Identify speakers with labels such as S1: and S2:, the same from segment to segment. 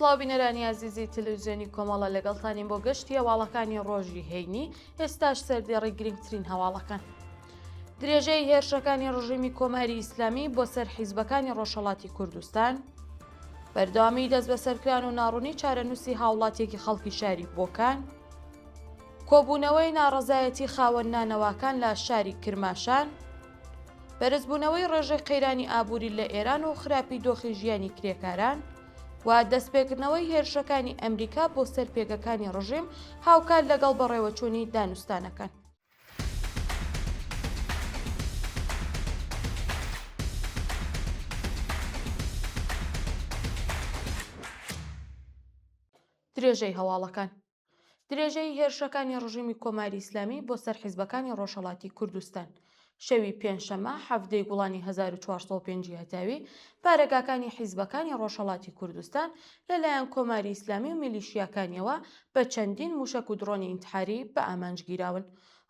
S1: سڵاو بینەرانی ئازیزی تەلەویزیۆنی کۆمەڵە لەگەڵتانین بۆ گەشتی هەواڵەکانی ڕۆژی هەینی ئێستاش سەردێڕی گرنگترین هەواڵەکان. درێژەی هێرشەکانی ڕژیمی کۆماری ئیسلامی بۆ سەر حیزبەکانی ڕۆژهەڵاتی کوردستان، بەردەوامی دەستبەسەرکران و ناڕوونی چارەنووسی هاوڵاتیەکی خەڵکی شاری بۆکان، کۆبوونەوەی ناڕەزایەتی خاوەن نانەواکان لە شاری کرماشان، بەرزبوونەوەی ڕێژەی قەیرانی ئابووری لە ئێران و خراپی دۆخی ژیانی کرێکاران و دەستپێکردنەوەی هێرشەکانی ئەمریکا بۆ سەر پێگەکانی ڕژیم هاوکات لەگەڵ بەڕێوەچوونی دانوستانەکان. درێژەی هەواڵەکان. درێژەی هێرشەکانی ڕژیمی کۆماری ئیسلامی بۆ سەر حیزبەکانی ڕۆژهەڵاتی کوردستان. شەوی پێنجشەممە حەڤدەی گوڵانی 1405 ی هەتاوی، بارەگاکانی حیزبەکانی ڕۆژهەڵاتی کوردستان لە لایەن کۆماری ئیسلامی و میلیشیاکانیەوە بە چەندین مووشەک و دڕۆنی ئینتحاری بە ئامانج گیراون.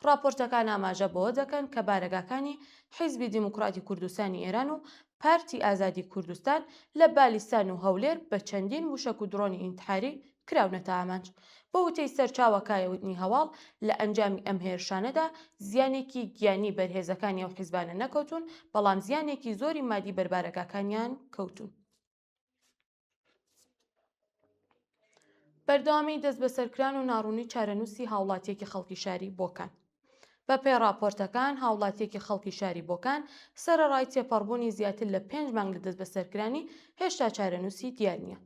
S1: ڕاپۆرتەکان ئاماژە بەوە دەکەن کە بارەگاکانی حیزبی دیموکراتی کوردستانی ئێران و پارتی ئازادی کوردستان لە بالیسان و هەولێر بە چەندین مووشەک و دڕۆنی ئینتحاری کراونەتە ئامانج. بە وتەی سەرچاوەکایەوتنی هەواڵ، لە ئەنجامی ئەم هێرشانەدا زیانێکی گیانی بەر هێزەکانی ئەو حیزبانە نەکەوتوون، بەڵام زیانێکی زۆری مادی بەر بارەگاکانیان کەوتوون. بەردەوامی دەستبەسەرکران و ناڕوونی چارەنووسی هاوڵاتییەکی خەڵکی شاری بۆکان. بەپێی ڕاپۆرتەکان، هاوڵاتییەکی خەڵکی شاری بۆکان، سەرەڕای تێپەڕبوونی زیاتر لە پێنج مانگ لە دەستبەسەرکرانی، هێشتا چارەنووسی دیار نییە.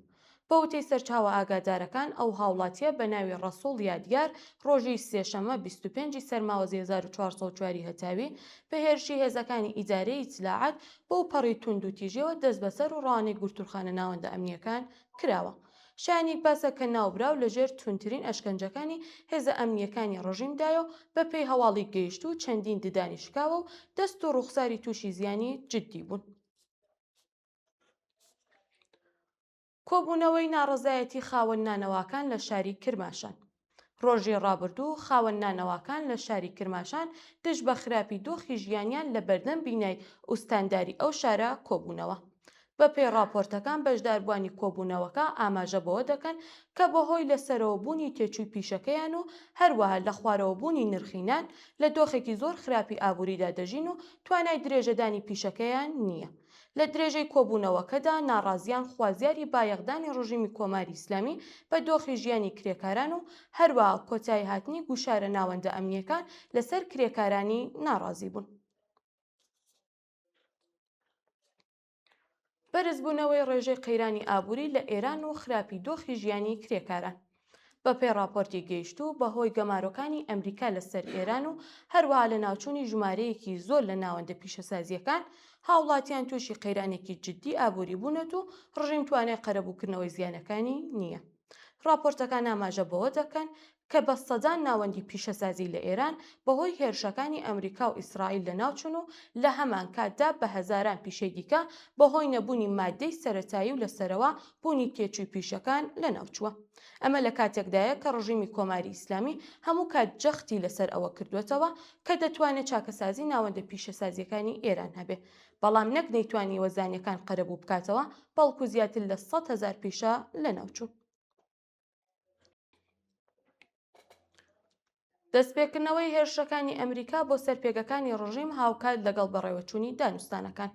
S1: بە وتەی سەرچاوە ئاگادارەکان، ئەو هاوڵاتییە بە ناوی ڕەسووڵ یادگار، ڕۆژی سێشەممە 25 ی سەرماوەزی 1404 ی هەتاوی، بە هێرشی هێزەکانی ئیدارەی ئیتلاعات بەوپەڕی توندوتیژییەوە دەستبەسەر و ڕەوانەی گرتووخانە ناوەندە ئەمنییەکان کراوە. شایانی باسە کە ناوبراو لە ژێر توندترین ئەشکەنجەکانی هێزە ئەمنییەکانی ڕژیمدایە و بە پێی هەواڵی گەیشتوو چەندین ددانی شکاوە و دەست و ڕووخساری تووشی زیانی جیددی بوون. کۆبوونەوەی ناڕەزایەتی خاوەن نانەواکان لە شاری کرماشان. ڕۆژی ڕابردوو خاوەن نانەواکان لە شاری کرماشان دژ بە خراپی دۆخی ژیانیان لە بەردەم بینای ئوستانداری ئەو شارە کۆبوونەوە. بەپێی ڕاپۆرتەکان بەشداربووانی کۆبوونەوەکە ئاماژە بەوە دەکەن کە بەهۆی لەسەرەوە بوونی تێچووی پیشەکەیان و هەروەها لە خوارەوە بوونی نرخی نان لە دۆخێکی زۆر خراپی ئابووریدا دەژین و توانای درێژەدانی پیشەکەیان نییە. لە درێژەی کۆبوونەوەکەدا ناڕازیان خوازیاری بایەخدانی ڕژیمی کۆماری ئیسلامی بە دۆخی ژیانی کرێکاران و هەروەها کۆتاییهاتنی گوشارە ناوەندە ئەمنییەکان لەسەر کرێکارانی ناڕازی بوون. بەرزبوونەوەی ڕێژەی قەیرانی ئابووری لە ئێران و خراپی دۆخی ژیانی کرێکاران. بەپێی ڕاپۆرتی گەیشتوو، بەهۆی گەمارۆکانی ئەمریکا لەسەر ئێران و هەروەها لەناوچوونی ژمارەیەکی زۆر لە ناوەندە پیشەسازییەکان، هاوڵاتیان تووشی قەیرانێکی جددی ئابووری بوونەت و ڕژیم توانای قەرەبووکردنەوەی زیانەکانی نییە. ڕاپۆرتەکان ئاماژە بەوە دەکەن کە بە سەدان ناوەندی پیشەسازی لە ئێران بەهۆی هێرشەکانی ئەمریکا و ئیسرائیل لەناوچوون و لە هەمانکاتدا بە هەزاران پیشەی دیکە بەهۆی نەبوونی ماددەی سەرەتایی و لەسەرەوە بوونی تێچووی پیشەکان لەناوچووە. ئەمە لە کاتێکدایە کە ڕژیمی کۆماری ئیسلامی هەموو کات جەختی لەسەر ئەوە کردووەتەوە کە دەتوانێت چاکەسازی ناوەندە پیشەسازییەکانی ئێران هەبێ، بەڵام نەک نەیتوانیوە زانیەکان قەرەبوو بکاتەوە، بەڵکو زیاتر لە 100,000 پیشە لەناوچوون. دەستپێکردنەوەی هێرشەکانی ئەمریکا بۆ سەر پێگەکانی ڕژیم هاوکات لەگەڵ بەڕێوەچوونی دانوستانەکان.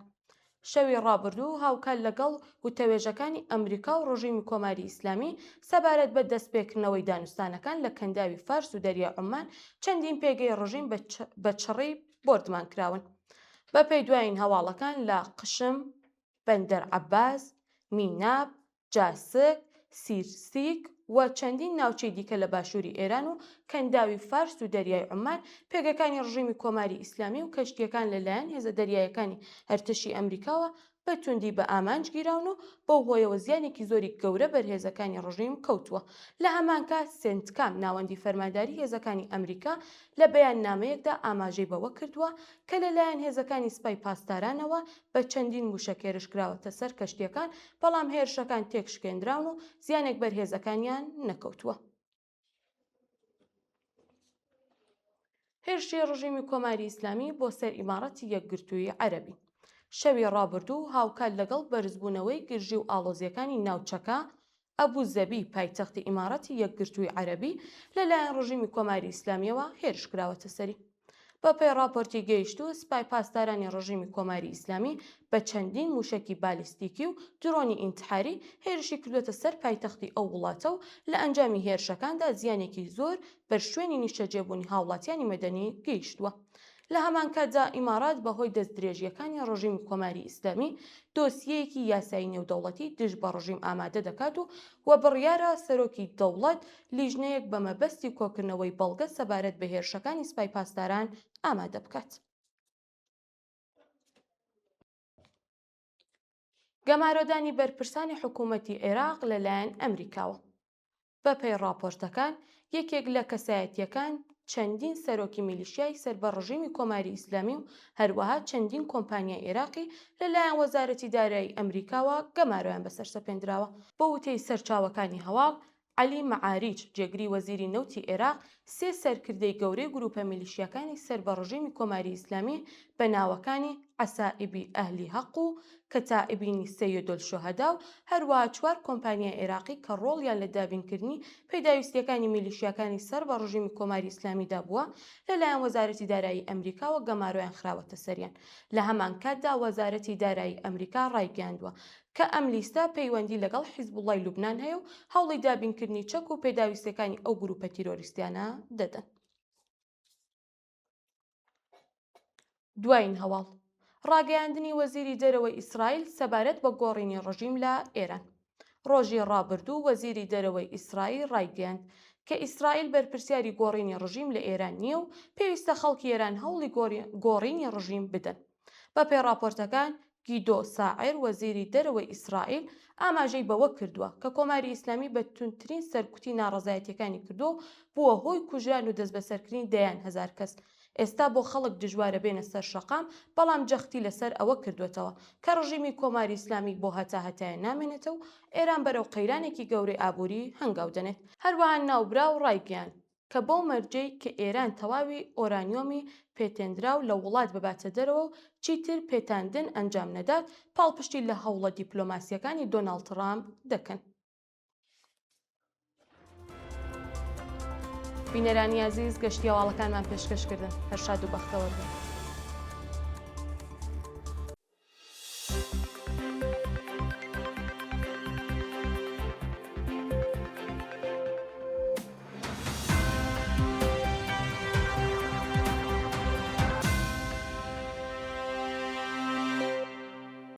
S1: شەوی ڕابردوو هاوکات لەگەڵ وتەوێژەکانی ئەمریکا و ڕژیمی کۆماری ئیسلامی سەبارەت بە دەستپێکردنەوەی دانوستانەکان لە کەنداوی فارس و دەریای عوممان چەندین پێگەی ڕژیم بە چڕی بۆردمان کراون. بەپێی دوایین هەواڵەکان لە قشم، بەندەر عەباس، میناب، جاسک، سیرسیک و چەندین ناوچەی دیکە لە باشووری ئێران و کەنداوی فارس و دەریای عوممان، پێگەکانی ڕژیمی کۆماری ئیسلامی و کەشتییەکان لە لایەن هێزە دەریایەکانی ئەرتەشی ئەمریکاوە بە توندی بە ئامانج گیراون و بەو هۆیەوە زیانێکی زۆری گەورە بەر هێزەکانی ڕژیم کەوتووە. لە هەمانکات سێنتکام، ناوەندی فەرمانداری هێزەکانی ئەمریکا لە بەیاننامەیەکدا ئاماژەی بەوە کردووە کە لە لایەن هێزەکانی سپای پاسدارانەوە بە چەندین مووشەک هێرش کراوەتە سەر کەشتییەکان، بەڵام هێرشەکان تێکشکێندراون و زیانێک بەر هێزەکانیان نەکەوتووە. هێرشی ڕژیمی کۆماری ئیسلامی بۆ سەر ئیماڕاتی یەکگرتووی عەرەبی شەوی ڕابردوو هاوکات لەگەڵ بەرزبوونەوەی گرژی و ئاڵۆزییەکانی ناوچەکە، ئەبوزەبی پایتەختی ئیماراتی یەکگرتووی عەرەبی لەلایەن ڕژیمی کۆماری ئیسلامییەوە هێرش کراوەتە سەری. بەپێی ڕاپۆرتی گەیشتوو، سپای پاسدارانی ڕژیمی کۆماری ئیسلامی بە چەندین مووشەکی بالیستیکی و درۆنی ئینتحاری هێرشی کردووەتە سەر پایتەختی ئەو وڵاتە و لە ئەنجامی هێرشەکاندا زیانێکی زۆر بەر شوێنی نیشتەجێبوونی هاوڵاتیانی مەدەنی گەیشتووە. لە هەمانکاتدا ئیمارات بەهۆی دەستدرێژییەکانی ڕژیمی کۆماری ئیسلامی دۆسیەیەکی یاسایی نێودەوڵەتی دژ بە ڕژیم ئامادە دەکات و و بڕیارە سەرۆکی دەوڵەت لیژنەیەک بە مەبەستی کۆکردنەوەی بەڵگە سەبارەت بە هێرشەکانی سپای پاسداران ئامادە بکات. گەمارۆدانی بەرپرسانی حکوومەتی عێراق لەلایەن ئەمریکاوە. بەپێی ڕاپۆرتەکان، یەکێک لە کەسایەتییەکان چەندین سەرۆکی میلیشیای سەر بە ڕژیمی کۆماری ئیسلامی و هەروەها چەندین کۆمپانیای عێراقی لەلایەن وەزارەتی دارایی ئەمریکاوە گەمارۆیان بەسەر سەپێندراوە. بە وتەی سەرچاوەکانی هەواڵ، عەلی مەعاریج، جێگری وەزیری نەوتی عێراق، سێ سەرکردەی گەورەی گرووپە میلیشیاکانی سەر بە ڕژیمی کۆماری ئیسلامی بە ناوەکانی عەسائیبی ئەهلی هەق و کەتائیبینی سەیدولشوهەدا و هەروەها چوار کۆمپانیای عێراقی کە ڕۆڵیان لە دابینکردنی پێداویستییەکانی میلیشیاکانی سەر بە ڕژیمی کۆماری ئیسلامیدا بووە، لەلایەن وەزارەتی دارایی ئەمریکاوە گەمارۆیان خراوەتە سەریان. لە هەمانکاتدا وەزارەتی دارایی ئەمریکا ڕایگەیاندووە کە ئەم لیستە پەیوەندی لەگەڵ حیزبوڵڵای لوبنان هەیە و هەوڵی دابینکردنی چەک و پێداویستییەکانی ئەو گرووپە تیرۆریستیانە دەدەن. دوایین هەواڵ، ڕاگەیاندنی وەزیری دەرەوەی ئیسرائیل سەبارەت بە گۆڕینی ڕژیم لە ئێران. ڕۆژی ڕابردوو وەزیری دەرەوەی ئیسرائیل ڕایگەیاند کە ئیسرائیل بەرپرسیاری گۆڕینی ڕژیم لە ئێران نییە و پێویستە خەڵکی ئێران هەوڵی گۆڕینی ڕژیم بدەن. بەپێی ڕاپۆرتەکان، گیدۆ ساعر وەزیری دەرەوەی ئیسرائیل ئاماژەی بەوە کردووە کە کۆماری ئیسلامی بە توندترین سەرکوتی ناڕەزایەتییەکانی کردووە و بووە هۆی کوژران و دەستبەسەرکردنی دەیان هەزار کەس. ئێستا بۆ خەڵک دژوارە بێنە سەر شەقام، بەڵام جەختی لەسەر ئەوە کردووەتەوە کە ڕژیمی کۆماری ئیسلامی بۆ هەتاهەتایە نامێنێتەوە و ئێران بەرەو قەیرانێکی گەورەی ئابووری هەنگاو دەنێت. هەروەها ناوبراو ڕایگەیاند کە بەو مەرجەی کە ئێران تەواوی ئۆرانیۆمی پێتێندراو لە وڵات بباتە دەرەوە و چیتر پێتاندن ئەنجام نەدات، پاڵپشتی لە هەوڵە دیپلۆماسییەکانی دۆناڵد تڕامپ دەکەن. بینەرانی ئازیز گەشتی هەواڵەکانمان پێشکەش کردن. هەر شاد و بەختەوەر بن.